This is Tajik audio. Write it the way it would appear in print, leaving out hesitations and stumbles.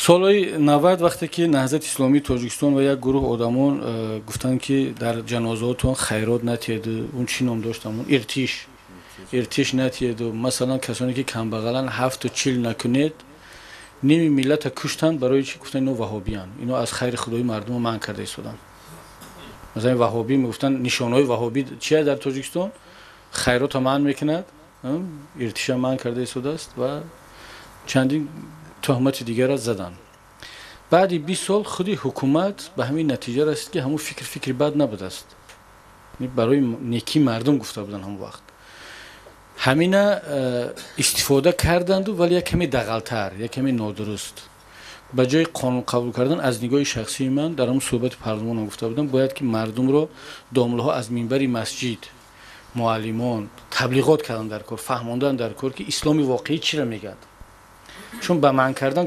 Солҳои 90, вақте ки Наҳзати исломии Тоҷикистон ва як гурӯҳ одамон гуфтанд, ки дар ҷанозаотон хайрот натиҳеду, он чӣ ном дошт, ҳамон иртиш натиҳеду, масалан, касоне ки камбағаланд, ҳафту чил накунед, ними миллата куштанд. Барои чӣ? Гуфтанд, ино ваҳобиянд, ино аз хайри худои мардумо манъ карда истоданд. Масалан, ваҳобӣ мегуфтанд, нишонаҳои ваҳобӣ чия дар Тоҷикистон? Хайрота манъ мекунад, иртиша манъ карда истодааст ва чандин туҳмати дигарро заданд. Баъди 20 сол худи ҳукумат ба ҳамин натиҷа расид, ки ҳамун фикр фикри бад набудааст, барои некии мардум гуфта буданд. Ҳамон вақт ҳамина истифода карданду, вале як каме дағалтар, як каме нодуруст. Ба ҷои қонун қабул кардан, аз нигоҳи шахсии ман, дар ҳамун суҳбати парлумонам гуфта будам, бояд ки мардумро домлаҳо аз минбари масҷид, муаллимон таблиғот кардан дар кор, фаҳмондан дар кор, ки исломи воқеӣ чиро мегӯяд, чун ба манъ кардан